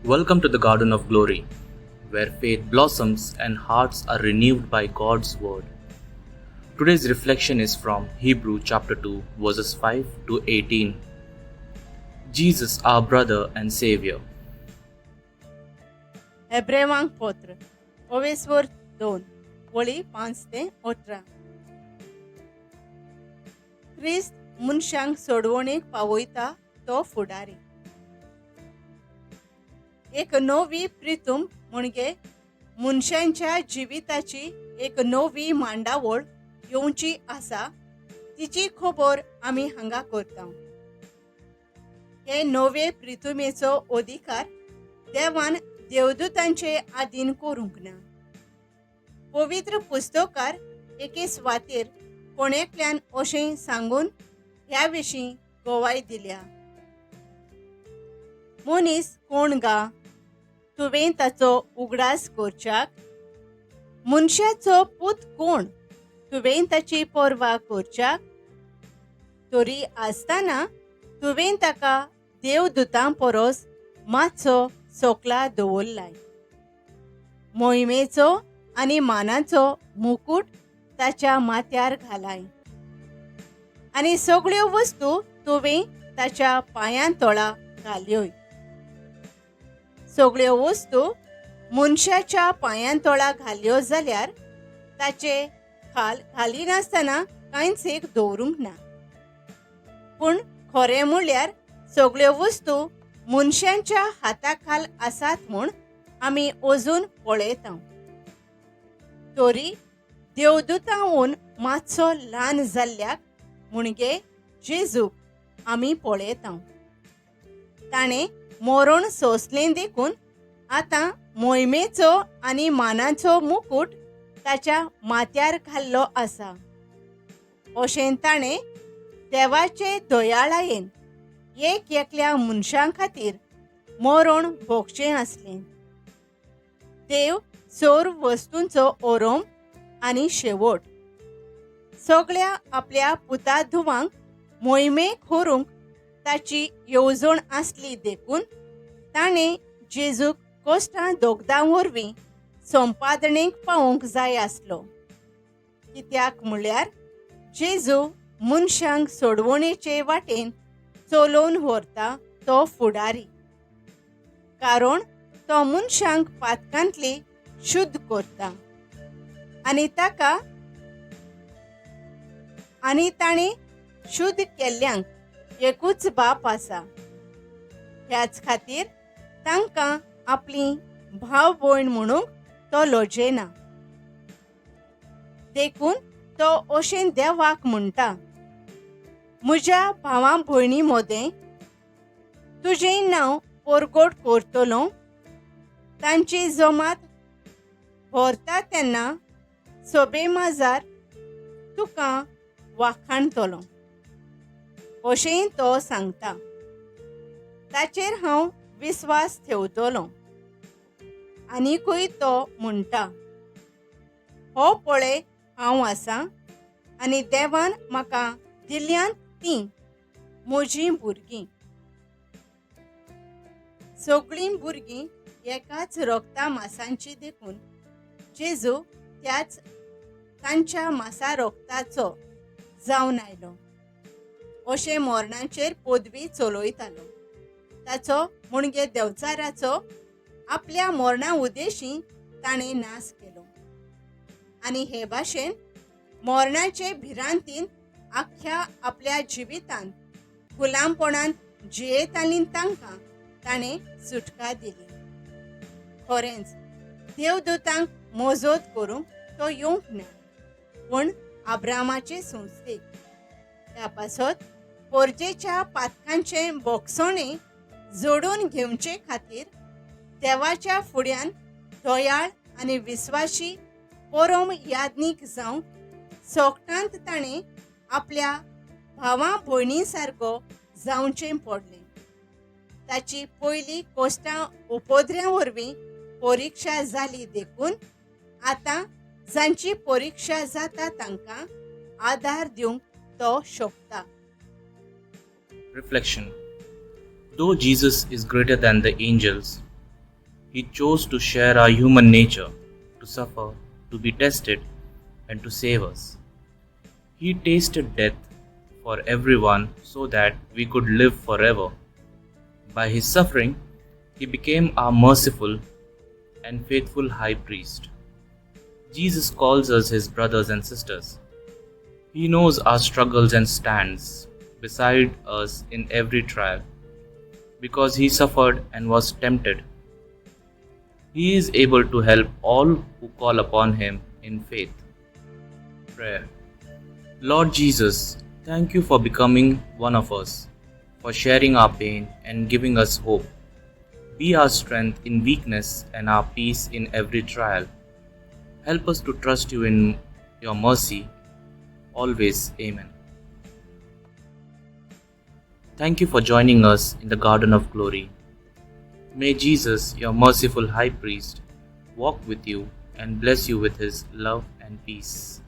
Welcome to the Garden of Glory, where faith blossoms and hearts are renewed by God's Word. Today's reflection is from Hebrew chapter 2, verses 5 to 18. Jesus, our brother and Savior. हेब्रेवांक पत्र ओवेस्वर 2 वळी 5 ते 18. क्रिस्त मनशांक सोडवणेक पावयता तो फुडारी. एक नवी प्रितूम म्हणजे मनशांच्या जिविताची एक नवी मांडावळ येवची आसा, तिची खबर आमी हांगा करता. हे नवे प्रितुमेचो अधिकार देवान देवदूतांचे आदीन करूंक ना. पवित्र पुस्तकार एके सुवातेर कोणेकल्यान अशें सांगून ह्या विशीं गवाय दिल्या, मनीस कोण गा तुवें ताचो उगडास करच्याक, मनशाचो पूत कोण तुवें ताची पर्वा करच्याक, तरी आसतना तुवें ताका देवदूतां परस मातसो सोकला दवरलाय, मोहिमेचो आनी मानाचो मुकूट ताच्या माथ्यार घालाय आनी सगळ्यो वस्तू तुवें ताच्या पांयां तोळा घाल्योय. सगळ्यो वस्तू मनशाच्या पांयां तोळा घाल्यो जाल्यार ताचे खाल घालिनासतना कांयच एक दवरूंक ना. पूण खरें म्हणल्यार सगळ्यो वस्तू मनशांच्या हाताखाल आसात म्हूण आमी अजून पळयता. तरी देवदूतांहून मातसो ल्हान जाल्ल्याक म्हणजे जेजूक आमी पळयता. ताणें मरण सोंसलें देखून आतां मोहिमेचो आनी मानाचो मुकूट ताच्या माथ्यार घाल्लो आसा. अशें ताणें देवाचे दयाळायेन एक एकल्या मनशां खातीर मरण भोगचें आसलें. देव सर्व वस्तूंचो ओरोम आनी शेवट सगळ्या आपल्या पुता धुवांक मोहिमेक व्हरूंक ताची येवजण आसली देखून ताणें जेजूक कश्टां दोगदां वरवीं संपादणेक पावोवंक जाय आसलो. कित्याक म्हणल्यार जेजू मनशांक सोडवणेचे वाटेन चलोवन व्हरता तो फुडारी, कारण तो मनशांक पातकांतली शुद्ध करता आनी ताका आनी ताणें शुद्ध केल्ल्यांक एकूच बाप आसा. ह्याच खातीर तांकां आपली भाव भयण म्हणूंक तो लजेना. देखून तो अशें देवाक म्हणटा, म्हज्या भावां भयणी मदें तुजें नांव परगट करतलो, तांची जमात भरता तेन्ना सोबे माजार तुका वाखाणतलो, अशेंय तो सांगता. ताचेर हांव विस्वास ठेवतलो. आनीकूय तो म्हणटा, हो पळय हांव आसा आनी देवान म्हाका दिल्यांत तीं म्हजीं भुरगीं. सगळीं भुरगीं एकाच रोगता मासांची देखून जेजू त्याच तांच्या मासा रोगताचो जावन आयलो. अशें मरणाचेर पदवी चलयतालो. ताचो म्हणजे देवचाराचो आपल्या मरणा उद्देशी ताणें नाश केलो आनी हे भाशेन मरणाचे भिरांतीन आख्ख्या आपल्या जिवितांत गुलामपणांत जियेतालीं तांकां ताणें सुटका दिली. खरेंच देवदूतांक मजत करूंक तो येवंक ना, पूण आब्रामाचे संस्थेक त्या पासत पोरजेच्या पातकांचें बोगसणें जोडून घेवचे खातीर देवाच्या फुड्यान दयाळ आनी विस्वाशी परम याज्ञीक जावंक सोगटांत ताणें आपल्या भावा भयणी सारको जावचें पडलें. ताची पयली कश्टां उपद्र्यां वरवीं परिक्षा जाली देखून आतां जांची परिक्षा जाता तांकां आदार दिवंक तो शकता. Reflection. Though Jesus is greater than the angels, He chose to share our human nature, to suffer, to be tested, and to save us. He tasted death for everyone so that we could live forever. By his suffering, he became our merciful and faithful high priest. Jesus calls us his brothers and sisters. He knows our struggles and stands beside us in every trial, because he suffered and was tempted. He is able to help all who call upon him in faith. Prayer. Lord Jesus, thank you for becoming one of us, for sharing our pain and giving us hope. Be our strength in weakness and our peace in every trial. Help us to trust you in your mercy always. Amen. Thank you for joining us in the Garden of Glory. May Jesus, your merciful High Priest, walk with you and bless you with his love and peace.